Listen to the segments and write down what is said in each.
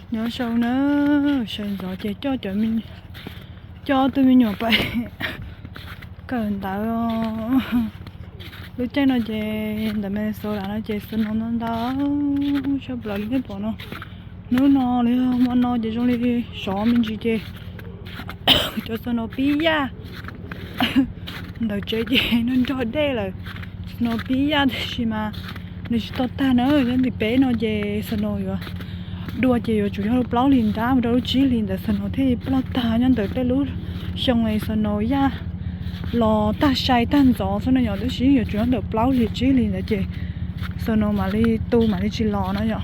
Nyob zoo na, sawv ntxov ces coj cov, coj ob tug me nyuam pais kawm ntawv. Lub caij no ces ntawm Minnesota no ces snow ntau ntau, sab plaws li nej pom no. Hnub no los yog hmo no ces zoo li sov me ntsis ces cov snow pib yaj. Ntawm tsev ces nrog nrog dej lawm, snow pib yaj tab sis mas nws tsis tau tag na. Nyob ntawm peb no ces snow yuav dua ces yuav tsum yog lub plaub hlis nrab mus rau lub tsib hlis ntawd snow thiaj li ploj tag. Nyob ntawm tej lub xyoo snow yaj los tag sai tag ntxov xwb no yom, tab sis yuav tsum nyob ntawm plaub hlis tsib hlis ntawd ces snow mam li tu mam li tsis los no yom.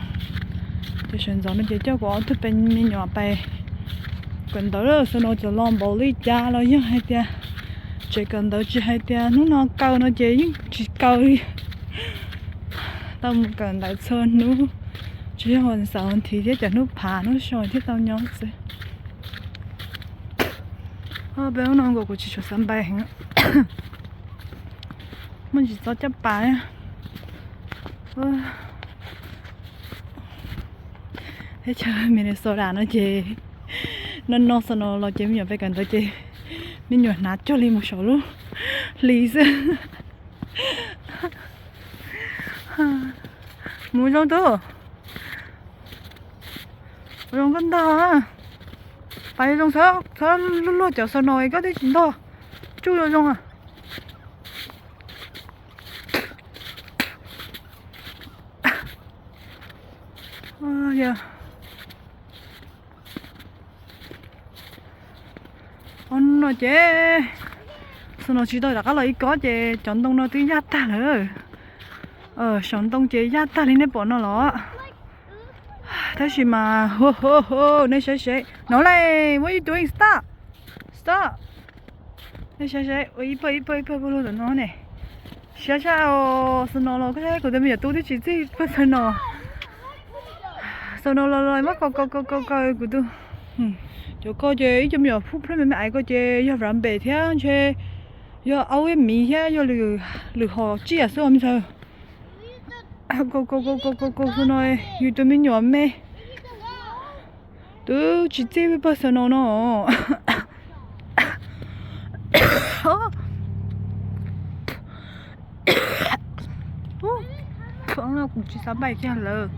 Ces sawv ntxov no ces coj kuv ob tug me nyuam pais kawm ntawv lawm, snow txawm los npaum li cas los yog hais tias tseem kawm ntawv tsis hais tias hnub no kaw no ces yeej tsis kaw li. Tau mus kawm ntawv txhua hnub, tsis yog xav thiv thiab cov hnub phav hnub so thiab tau nyob xwb. Peb hnub no nkaus kuv tsis tshua xav npai heev, muaj tsis txob caj pas. Teb chaws Minnesota no ces no no snow los ces me nyuam pais kawm ntawv ces me nyuam hnav cog li mus saum lub hli xwb. Mus zoo tub, zoo koj ntog, pais zoo txhob luag luag cov snow koj twb tsis ntog, tsuj zoo zoo. Ob no ces snow tsis tau rov qab los ib kob ces cov ntoo no twb yaj tag lawm. Saum ntoo ces yaj tag li nej pom no los. Tab sis mas ho ho ho, nej saib seb no lej, what you doing, stop, stop. Nej saib seb ua ib pawg ib pawg ib pawg pawg lug ntawm no ne. Siab sab os, snow los koj saib kuv tus me nyuam tub twb tsis txij pawg snow. Snow los los muab kaw kaw kaw kaw kaw kuv tus. Cov ko ces ib co me nyuam phuj plab me me aiv ko ces yog rav npem thiab ntshe yog aub ib miv thiab yog lwm hom tsiaj xwb os me ntxhais. Kaw kaw kaw kaw kaw kaw snow, yus tus me nyuam me twb tsis txij pawg snow no. Kuv tsis xav npaj kiag lawm.